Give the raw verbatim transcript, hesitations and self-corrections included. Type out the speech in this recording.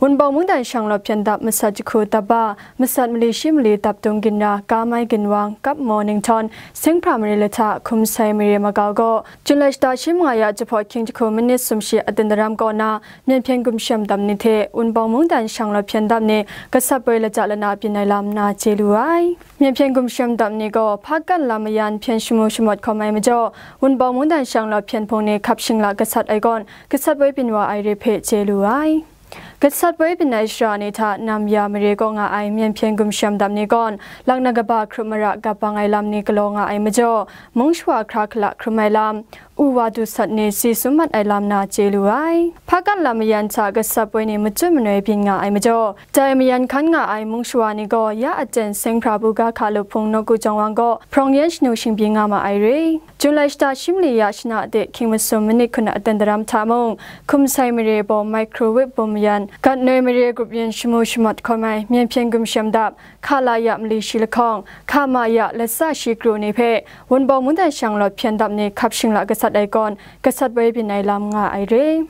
Wunpawng mungdan shanglawt hpyen dap masat jahku dap ba, masat mali shi mali dap dung ginra, ga mai ginwang, kap maw ninghtawng, Seng hpra mare lahta, hkum sai mare magau gaw, Jun lai shata shi manga ya jahpawt hkying jahku minit sumshi a dan daram kaw na, myen hpyen gumshem dap ni hte Wunpawng mungdan shanglawt hpyen dap ni gasat poi lata lana byin ai lam na chye lu ai. Myen hpyen gumshem dap ni gaw hpakan lam mayan hpyen shamu shamawt hkawm ai majaw, Wunpawng mungdan shanglawt hpyen hpung ni hkap shingla gasat ai gawn, gasat poi byin wa ai re hpe chye lu ai. Gasat poi byin ai shara ni hta nam ya mare kaw nga ai myen hpyen gumshem dap ni gawn, lakna kaba hkrup mara gap bang ai lam ni galaw nga ai majaw, mung shawa hkra hkala hkrum ai lam, u wa du sat ni si sum mat ai lam na chye lu ai. Hpakan lam mayan hta gasat poi ni machyut manoi byin nga ai majaw, dai mayan hkan nga ai mung shawa ni gaw ya aten Seng hpra buga hka lup hpung nawku jawng wang gaw, hprawng yan shanu shingbyi nga ma ai re. Jun lai shata shi mali ya shana de hkying masum minit hkun a dan daram hta mung, hkum sai mare baw microwave bum mayan, gat noi mare grup yin shamu shamawt hkawm ai myen hpyen gumshem dap, hka la ya mali shi lahkawng, hka ma ya latsa shi kru ni hpe, Wunpawng mungdan shanglawt hpyen dap ni hkap shingla gasat ai gawn, gasat poi byin ai lam nga ai re.